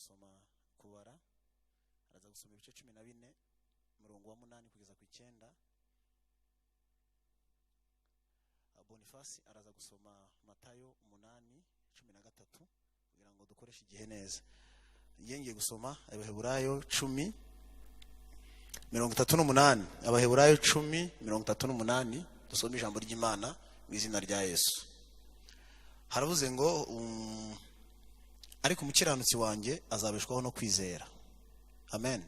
Gusoma Kubara, araza gusoma ibice 14, umurongo wa 8 kugeza ku 9. Boniface araza gusoma Matayo 8:13, kugira ngo dukoreshe igihe neza. Ngiye gusoma Abaheburayo 10:38. Abaheburayo 10:38. Dusome ijambo ry'Imana mu izina rya Yesu. Haravuze ngo ariko umukiranutsi wanjye azabeshwaho no kwizera. Amen.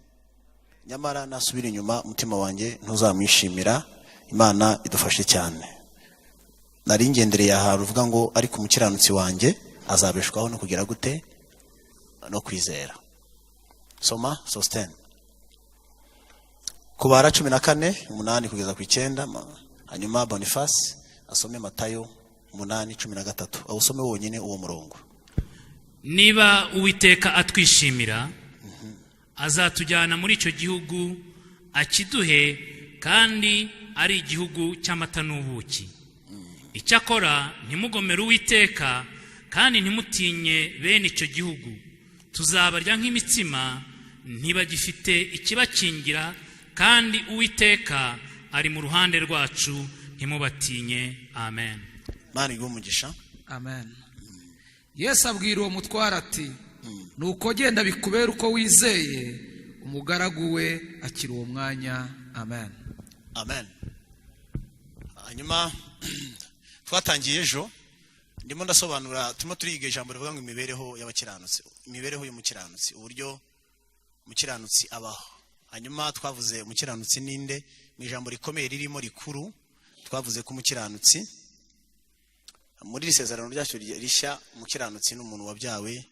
Nyamara nasubira inyuma, umutima wanjye ntuzamwishimira. Imana idufashe cyane. Nari ngendereye ahantu uvuga ngo ariko umukiranutsi wanjye azabeshwaho no kugira gute? No kwizera. Soma Sosthene. Kubara 14:8 kugeza ku 9, hanyuma Boniface asome Matayo 8:13, awusome wonyine uwo murongo. Niba Uwiteka atwishimira, azatujyana muri icyo gihugu akiduhe, kandi ari igihugu cy'amata n'ubuki. Icyakora ntimugomere Uwiteka, kandi ntimutinye bene icyo gihugu. Tuzabarya nk'imitsima, ntibagifite ikibakingira, kandi Uwiteka ari mu ruhande rwacu, ntimubatinye. Amen. Imana iguhe umugisha. Amen. Yesu abwira uwo mutware ati: "Nuko genda, bikubere uko wizeye." Umugaragu we akira uwo mwanya. Amen. Amen. Hanyuma twatangiye ejo, ndimo ndasobanura, turimo turiga ijambo rivuga ngo imibereho y'abakiranutsi, imibereho y'umukiranutsi, uburyo umukiranutsi abaho. Hanyuma twavuze umukiranutsi ninde mu ijambo rikomeye ririmo rikuru. Twavuze ko umukiranutsi muri iri sezerano ryacu rishya, umukiranutsi ni umuntu wabyawe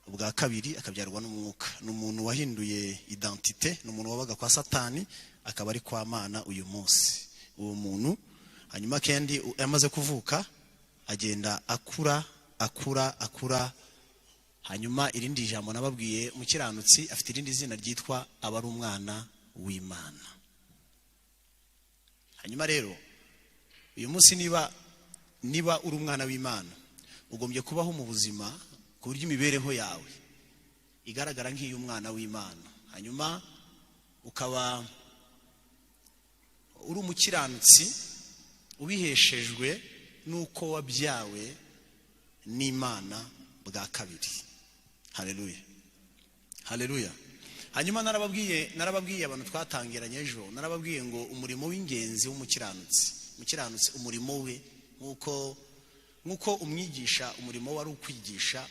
ubwa kabiri, akabyarwa n'umwuka, ni umuntu wahinduye identité, ni umuntu wabaga kwa Satani akaba ari kwa Mana uyu munsi. Uwo muntu hanyuma kandi yamaze kuvuka, agenda akura, akura, akura. Hanyuma irindi jambo nababwiye, umukiranutsi afite irindi zina ryitwa aba ari umwana w'Imana. Hanyuma rero uyu munsi, niba uri umwana w'Imana, ugombye kubaho mu buzima ku buryo imibereho yawe igaragara nk'iy'umwana w'Imana, hanyuma ukaba uri umukiranutsi ubiheshejwe n'uko wabyawe n'Imana bwa kabiri. Haleluya, haleluya. Hanyuma narababwiye abantu twatangiranye ejo, narababwiye ngo umurimo w'ingenzi w'umukiranutsi, umukiranutsi umurimo we, nk'uko umwigisha umurimo we ari ukwigisha,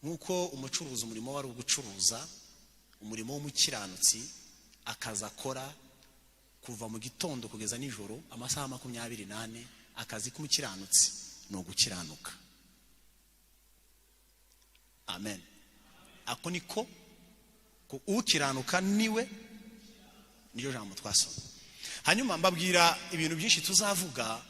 nk'uko umucuruzi umurimo we ari ugucuruza, umurimo w'umukiranutsi, akazi akora kuva mu gitondo kugeza nijoro, amasaha 24, akazi k'umukiranutsi ni ugukiranuka. Amen. Ako niko ukiranuka niwe, niyo jambo twasoma. Hanyuma mbabwira ibintu byinshi tuzavuga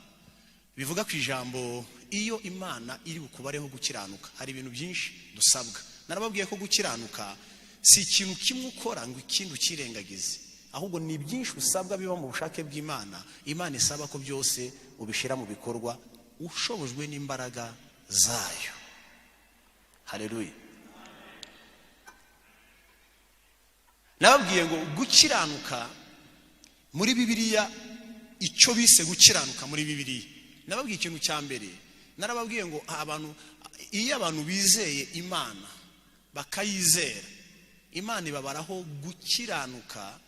bivuga ku ijambo iyo Imana iri bukubareho gukiranuka, hari ibintu byinshi dusabwa. Narababwiye ko gukiranuka si ikintu kimwe ukora ngo ikindi ukirengagize, ahubwo ni byinshi usabwa biba mu bushake bw'Imana. Imana isaba ko byose ubishyira mu bikorwa ushobojwe n'imbaraga zayo. Haleluya. Nababwiye ngo gukiranuka muri Bibiliya, icyo bise gukiranuka muri Bibiliya, nababwiye ikintu cya mbere, narababwiye ngo abantu, iyo abantu bizeye Imana bakayizera, Imana ibabaraho gukiranuka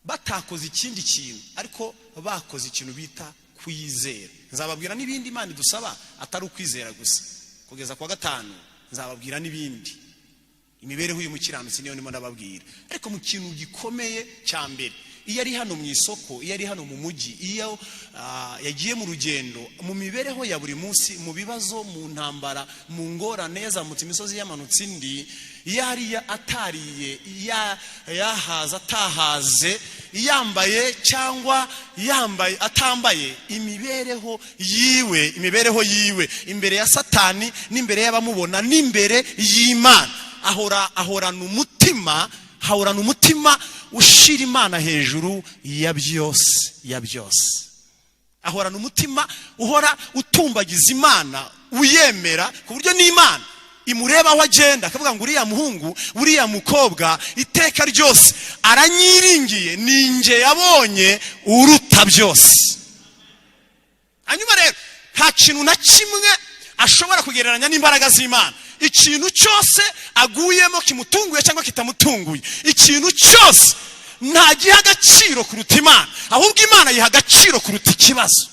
batakoze ikindi kintu, ariko bakoze ikintu bita kuyizera. Nzababwira n'ibindi Imana idusaba atari ukwizera gusa. Kugeza kuwa gatanu nzababwira n'ibindi. Imibereho y'umukiranutsi niyo ndimo ndababwira. Ariko mu kintu gikomeye cya mbere, iyo ari hano mu isoko, iyo ari hano mu mujyi, iyo yagiye mu rugendo, mu mibereho ya buri munsi, mu bibazo, mu ntambara, mu ngorane, yazamutse imisozi, yamanutse indi, yariya atariye, yahaze atahaze, yambaye cyangwa yambaye atambaye, imibereho yiwe, imibereho yiwe imbere ya Satani n'imbere y'abamubona n'imbere y'Imana, ahorana umutima, ahorana umutima ushira Imana hejuru ya byose, ya byose. Ahorana umutima uhora utumbagiza Imana, uyemera ku buryo n'Imana imureba aho agenda, akavuga ngo uriya muhungu, uriya mukobwa, iteka ryose aranyiringiye, ni njye yabonye uruta byose. Hanyuma rero nta kintu na kimwe ashobora kugereranya n'imbaraga z'Imana. Ikintu cyose aguyemo kimutunguye cyangwa kitamutunguye, ikintu cyose ntagiha agaciro kuruta Imana, ahubwo Imana yiha agaciro kuruta ikibazo.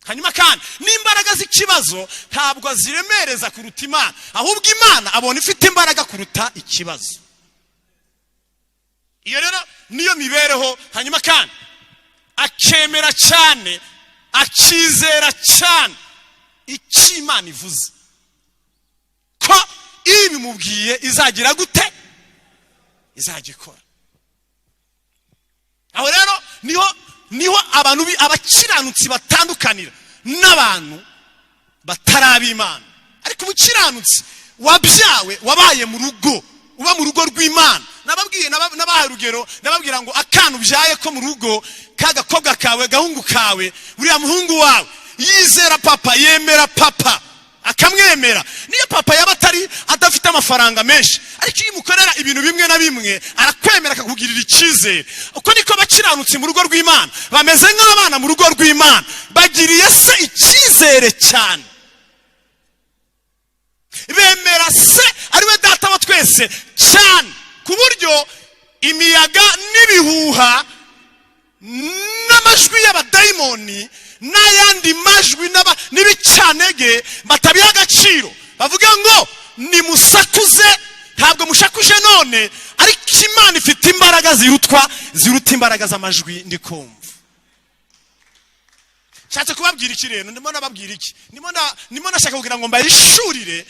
Hanyuma kandi n'imbaraga z'ikibazo ntabwo aziremereza kuruta Imana, ahubwo Imana abona ifite imbaraga kuruta ikibazo. Iyo rero niyo mibereho. Hanyuma kandi akemera cyane, akizera cyane icyo Imana ivuze, ko ibimubwiye izagira gute? Izajya ikora. Aho rero niho abantu abakiranutsi batandukanira n'abantu batari ab'Imana. Ariko umukiranutsi wabyawe, wabaye mu rugo, uba mu rugo rw'Imana, nababwiye, nabahaye urugero, nababwira ngo akana ubyaye ko mu rugo, k'agakobwa kawe, gahungu kawe, uriya muhungu wawe yizera papa, yemera papa, akamwemera. Niyo papa yaba atari adafite amafaranga menshi, ariko iyo umukorera ibintu bimwe na bimwe arakwemera, akakugirira icyizere. Uko niko bakiranutsi mu rugo rw'Imana bameze, nk'abana mu rugo rw'Imana bagiriye se icyizere cyane, bemera se ariwe data wa twese cyane, ku buryo imiyaga n'ibihuha n'amajwi y'abadayimoni n'ayandi majwi n'ibicantege batabiha agaciro. Bavuga ngo nimusakuze, ntabwo mushakuje none, ariko Imana ifite imbaraga ziruta imbaraga z'amajwi ndi kumva. Nshatse kubabwira iki rero? Ndimo nababwira iki? Ndimo nashaka kugira ngo mbayishurire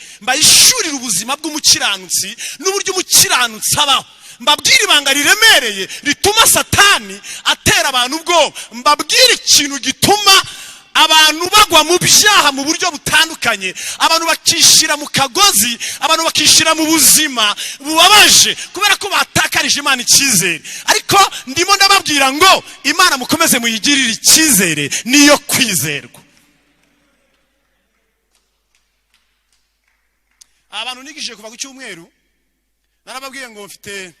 ubuzima bw'umukiranutsi n'uburyo umukiranutsi abaho, mbabwire ibanga riremereye rituma Satani atera abantu ubwoba, mbabwire ikintu gituma abantu bagwa mu byaha mu buryo butandukanye, abantu bakishyira mu kagozi, abantu bakishyira mu buzima bubabaje kubera ko batakarije Imana icyizere. Ariko ndimo ndababwira ngo Imana mukomeze muyigirire icyizere, niyo kwizerwa. Abantu nigishije kuva ku cyumweru, narababwiye ngo mfite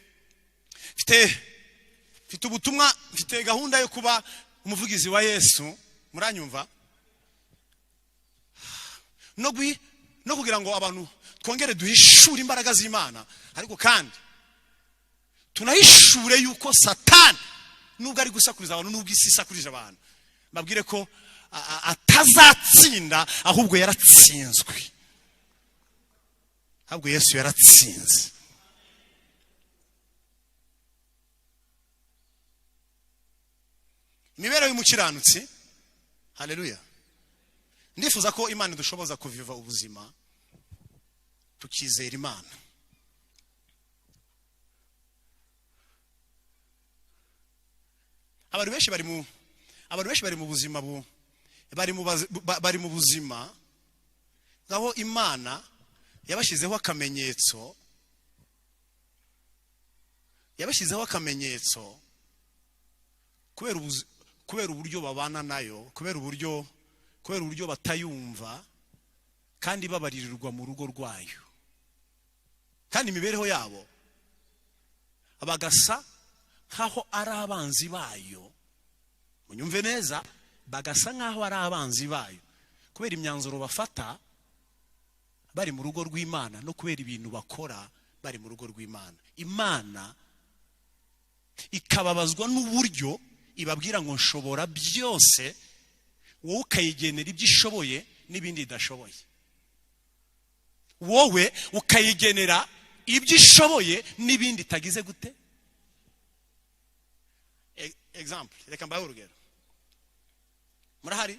ubutumwa, mfite gahunda yo kuba umuvugizi wa Yesu. Muranyumva? No kugira ngo abantu twongere duhishure imbaraga z'Imana, ariko kandi tunahishure yuko Satani nubwo ari gusakuriza abantu, nubwo isi isakurije abantu, mbabwire ko atazatsinda, ahubwo yaratsinzwe, ahubwo Yesu yaratsinze. Imibereho y'umukiranutsi. Haleluya! Ndifuza ko Imana idushoboza kuviva ubuzima tukizera Imana. Abantu benshi bari mu buzima bu bari mu bazi- ba- bari mu buzima aho Imana yabashyizeho akamenyetso kubera uburyo babana nayo, kubera uburyo batayumva kandi babaririrwa mu rugo rwayo, kandi imibereho yabo bagasa nk'aho ari abanzi bayo. Munyumve neza, bagasa nk'aho ari abanzi bayo kubera imyanzuro bafata bari mu rugo rw'Imana no kubera ibintu bakora bari mu rugo rw'Imana. Imana ikababazwa n'uburyo ibabwira ngo nshobora byose, wowe ukayigenera ibyo ishoboye n'ibindi idashoboye, wowe ukayigenera ibyo ishoboye n'ibindi itagize gute. Example, reka mbahe urugero. Murahari?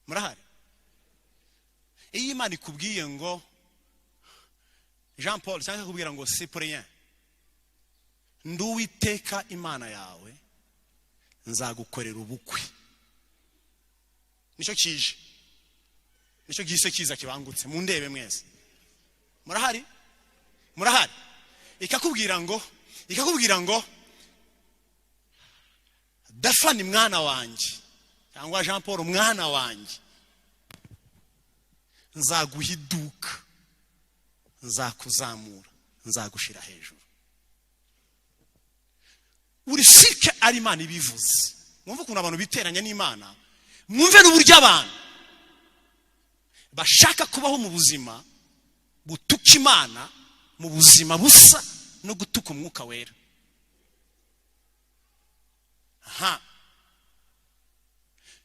Murahari? Iyo Imana ikubwiye ngo Jean Paul, cyangwa ikakubwira ngo Cyprien, ndi Uwiteka Imana yawe, nzagukorera ubukwe, nicyo kije, nicyo gise kiza kibangutse. Mundebe mwese. Murahari? Murahari? Ikakubwira ngo Dafani mwana wanjye, cyangwa Jean Paul mwana wanjye, Nzaguha iduka, nzakuzamura, nzagushira hejuru. Uri sike ari Imana ibivuze. Mwumve ukuntu abantu biteranya n'Imana, mwumve n'uburyo abantu bashaka kubaho mu buzima butuka Imana, mu buzima busa no gutuka Umwuka Wera. Aha,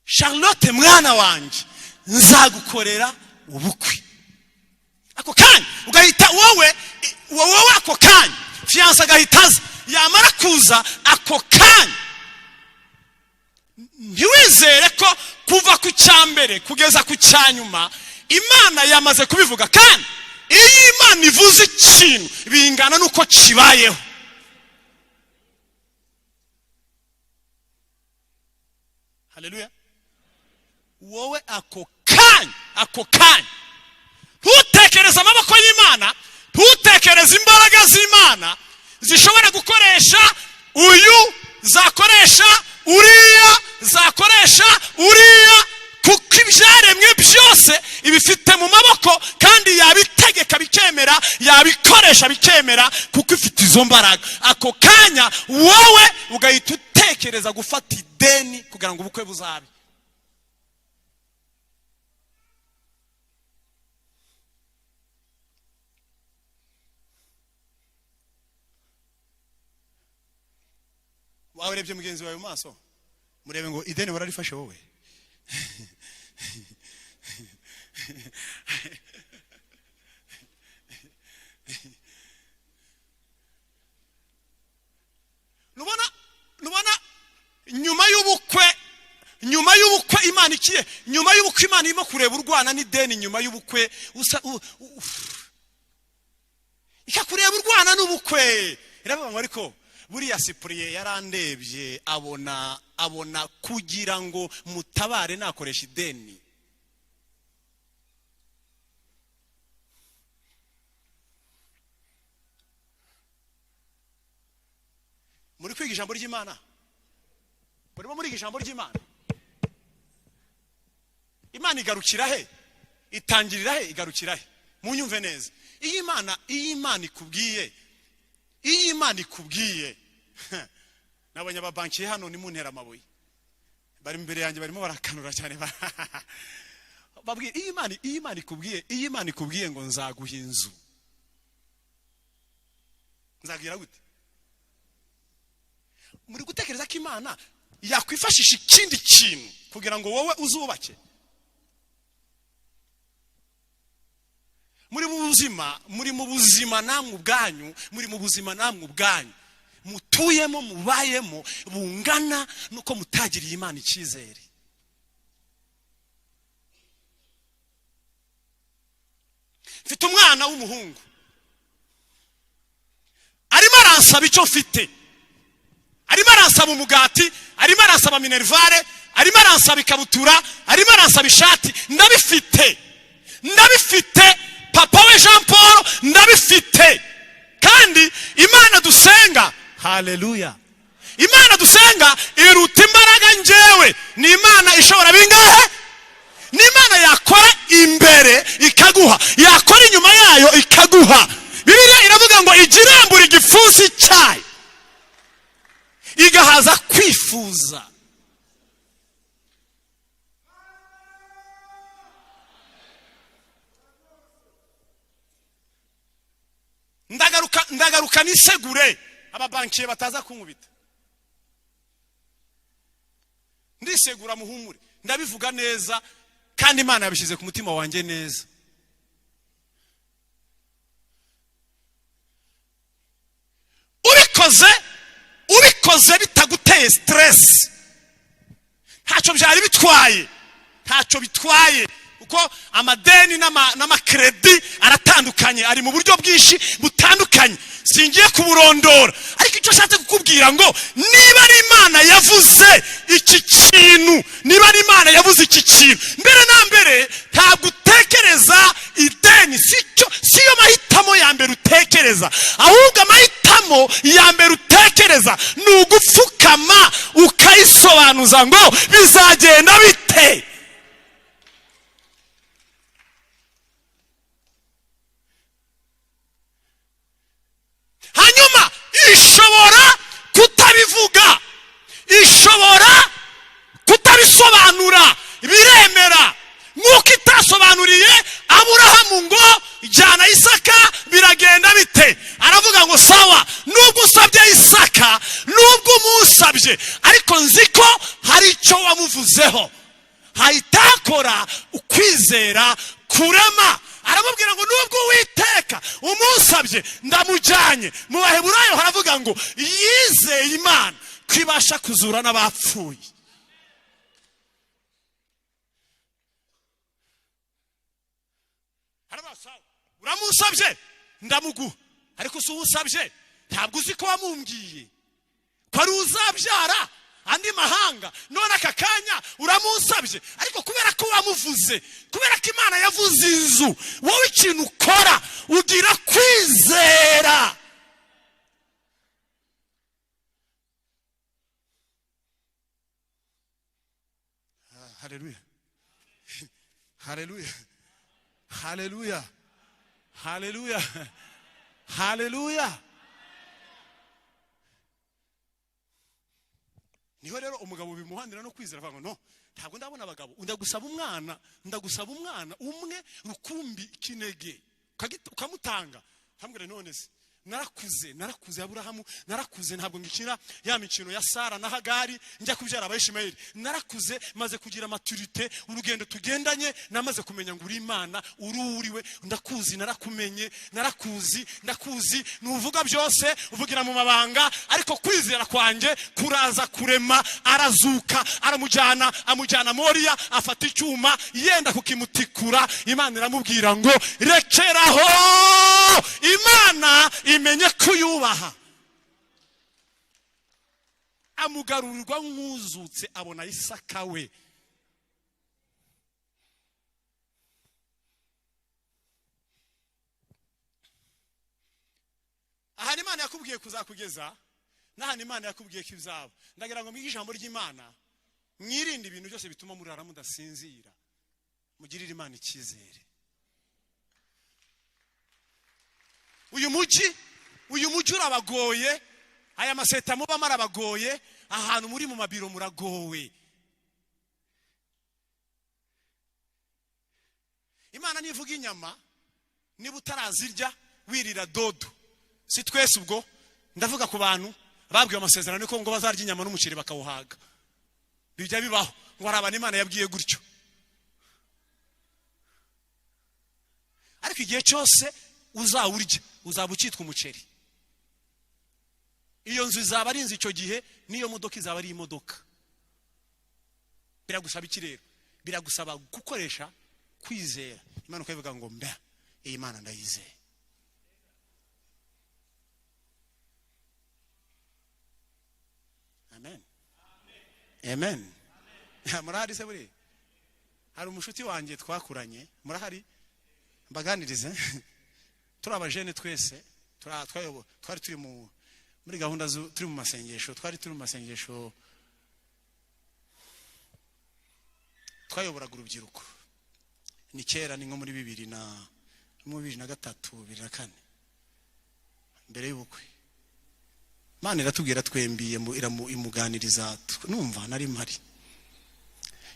Charlotte mwana wanjye, nzagukorera ubukwe. Ako kanya ugahita wowe ako kanya fiancé agahita aza, yamara kuza ako kanya ntiwizere ko kuva ku cya mbere kugeza ku cya nyuma Imana yamaze kubivuga. Kandi iyo Imana ivuze ikintu, bingana n'uko kibayeho. Haleluya! Wowe ako kanya ntutekereze amaboko y'Imana, ntutekereze imbaraga z'Imana zishobora gukoresha uyu, zakoresha uriya, zakoresha uriya, kuko ibyaremwe byose ibifite mu maboko, kandi yabitegeka bikemera, yabikoresha bikemera, kuko ifite izo mbaraga. Ako kanya wowe ugahita utekereza gufata ideni kugira ngo ubukwe buzabe. Wawe urebye mugenzi wawe mu maso, murebe ngo ideni wararifashe wowe. Nubona nyuma y'ubukwe Imana ikiye, nyuma y'ubukwe Imana irimo kureba urwana n'ideni, nyuma y'ubukwe usa ikakureba urwana n'ubukwe, iravuga ngo: "Ariko buriya Sipuriye yarandebye, abona kugira ngo mutabare nakoresha ideni." Muri kwiga ijambo ry'Imana, murimo muriga ijambo ry'Imana. Imana igarukira he? Itangirira he? Igarukira he? Munyumve neza. Iyo Imana ikubwiye, nabonye ababankiye hano, nimuntera amabuye, bari imbere yanjye, barimo barakanura cyane. Babwira, iyo Imana ikubwiye ngo nzaguha inzu, nzabwira gute? Muri gutekereza ko Imana yakwifashisha ikindi kintu kugira ngo wowe uzubake? Muri mu buzima namwe ubwanyu, muri mu buzima namwe ubwanyu mutuyemo, mubayemo, bungana nuko mutagiriye Imana icyizere. Mfite umwana w'umuhungu, arimo aransaba icyo mfite, arimo aransaba umugati, arimo aransaba minerval, arimo aransaba ikabutura, arimo aransaba ishati. Ndabifite, ndabifite. Papa we Jean Paul, ndabifite. Kandi Imana dusenga, haleluya, Imana dusenga iruta imbaraga njyewe. Ni Imana ishobora bingahe? Ni Imana yakora imbere ikaguha, yakora inyuma yayo ikaguha. Bibiliya iravuga ngo ijya irambura igipfunsi cyayo igahaza kwifuza. Ndagaruka nisegure, ababankiye bataza kunkubita. Ndisegura, muhumure, ndabivuga neza kandi Imana yabishyize ku mutima wanjye neza. Ubikoze bitaguteye stress, ntacyo byari bitwaye, ntacyo bitwaye, kuko amadeni n'amakredi aratandukanye, ari mu buryo bwinshi butandukanye, singiye kuburondora. Ariko icyo nshatse kukubwira ngo niba ari Imana yavuze iki kintu, niba ari Imana yavuze iki kintu, mbere na mbere ntabwo utekereza ideni, siyo mahitamo ya mbere utekereza. Ahubwo amahitamo ya mbere utekereza ni ugupfukama ukayisobanuza ngo bizagenda bite? Ishobora kutabivuga, ishobora kutabisobanura, biremera. Nk'uko itasobanuriye Aburahamu ngo jyana Isaka, biragenda bite? Aravuga ngo sawa, nubwo usabye Isaka, nubwo umusabye, ariko nzi ko hari icyo wamuvuzeho. Hahita hakora ukwizera kurema. Aramubwira ngo nubwo Uwiteka umusabye, ndamujyanye. Mu Baheburayo haravuga ngo yizeye Imana ko ibasha kuzura n'abapfuye. Uramusabye, ndamuguha, ariko si uwusabye, ntabwo uzi ko wamumbwiye ko ari uzabyara andi mahanga. None aka kanya uramusabye, ariko kubera ko wamuvuze, kubera ko Imana yavuze inzu, wowe ikintu ukora ugira kwizera. Haleluya, haleluya, haleluya, haleluya, haleluya. Niho rero umugabo bimuhanira no kwizera, avuga ngo no, ntabwo ndabona abagabo, ndagusaba umwana, ndagusaba umwana umwe rukumbi kinege, ukamutanga. Ntambwire none se narakuze, narakuze Aburahamu, narakuze, ntabwo ngikina ya mikino ya Sara na Hagari njya kubyara Abayishimayeli. Narakuze, maze kugira maturite, urugendo tugendanye namaze kumenya ngo uri Imana, uri uriwe, ndakuzi, narakumenye, narakuzi, ndakuzi, nuvuga byose uvugira mu mabanga, ariko kwizera kwanjye kuraza kurema. Arazuka, aramujyana, amujyana Moriya, afata icyuma yenda kukimutikura. Imana iramubwira ngo rekeraho, Imana imenye kuyubaha. Amugarurirwa nk'uzutse, abona Isaka we. Ahantu Imana yakubwiye kuzakugeza n'ahantu Imana yakubwiye ko ibizaba. Ndagira ngo mwige ijambo ry'Imana, mwirinde ibintu byose bituma murara mudasinzira, mugirire Imana icyizere. Uyu mujyi urabagoye, aya maseta mubamo arabagoye, ahantu muri mu mabiro muragowe. Imana nivuga inyama, niba utarazirya wirira dodo. Si twese ubwo, ndavuga ku bantu babwiwe amasezerano ko ngo bazarya inyama n'umuceri bakawuhaga. Bijya bibaho ngo hari abantu Imana yabwiye gutyo. Ariko igihe cyose uzawurya uzaba ukitwa umuceri. Iyo nzu izaba ari inzu icyo gihe, n'iyo modoka izaba ari imodoka. Biragusaba iki rero? Biragusaba gukoresha kwizera. Imana ukayivuga ngo mba iyi Mana ndayizeye. Amen. Amen. Murahari se buri? Hari umushuti wanjye twakuranye, murahari? Mbaganirize. Turi abajene twese, twari turi muri gahunda turi mu masengesho, twari turi mu masengesho, twayoboraga urubyiruko. Ni kera, ni nko muri 2003, 2004, mbere y'ubukwe. Imana iratubwira twembi, imuganiriza, numva nari mpari.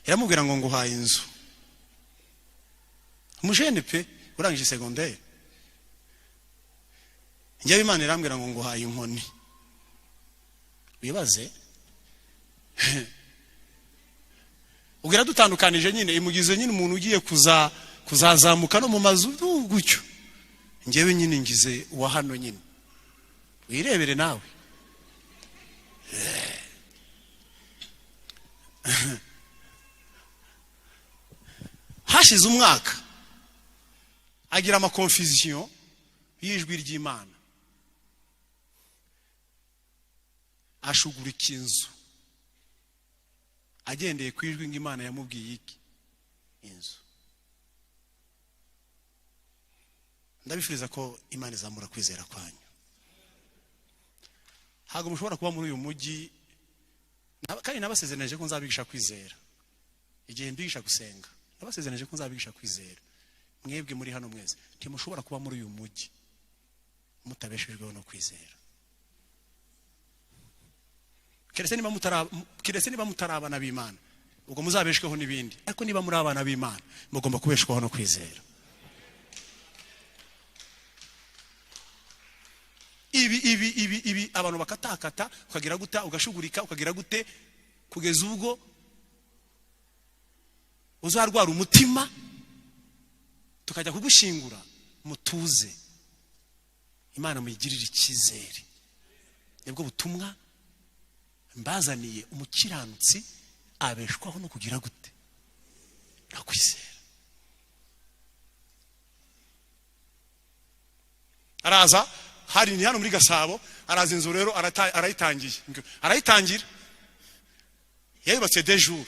Iramubwira ngo nguhaye inzu. Umujene pe, urangije secondaire. Njyewe Imana irambwira ngo nguhaye inkoni. Wibaze. Ubwo iradutandukanije nyine, imugize nyine umuntu ugiye kuzazamuka no mu mazu gutyo. Njyewe nyine ngize uwa hano nyine. Wirebere nawe. Hashize umwaka agira ama confusion y'ijwi ry'Imana, ashugurika inzu agendeye ku ijwi ngo Imana yamubwiye iki inzu. Ndabifuriza ko Imana izamura kwizera kwanyu. Ntabwo mushobora kuba muri uyu mujyi, kandi nabasezeranije ko nzabigisha kwizera. Igihe mbigisha gusenga, nabasezeranije ko nzabigisha kwizera. Mwebwe muri hano mwese ntimushobora kuba muri uyu mujyi mutabeshejweho no kwizera. Keretse niba mutari abana b'Imana, ubwo muzabeshweho n'ibindi. Ariko niba muri abana b'Imana, mugomba kubeshwaho no kwizera. Ibi ibi ibi ibi abantu bakatakata, ukagira guta, ugashugurika, ukagira gute, kugeza ubwo uzarwara umutima tukajya kugushingura. Mutuze, Imana muyigirire icyizere. Nibwo butumwa mbazaniye. Umukiranutsi abeshwaho no kugira gute? No kwizera. Araza hari ni hano muri Gasabo, araza inzu rero arayitangiye, arayitangira, yayubatse 2 jours.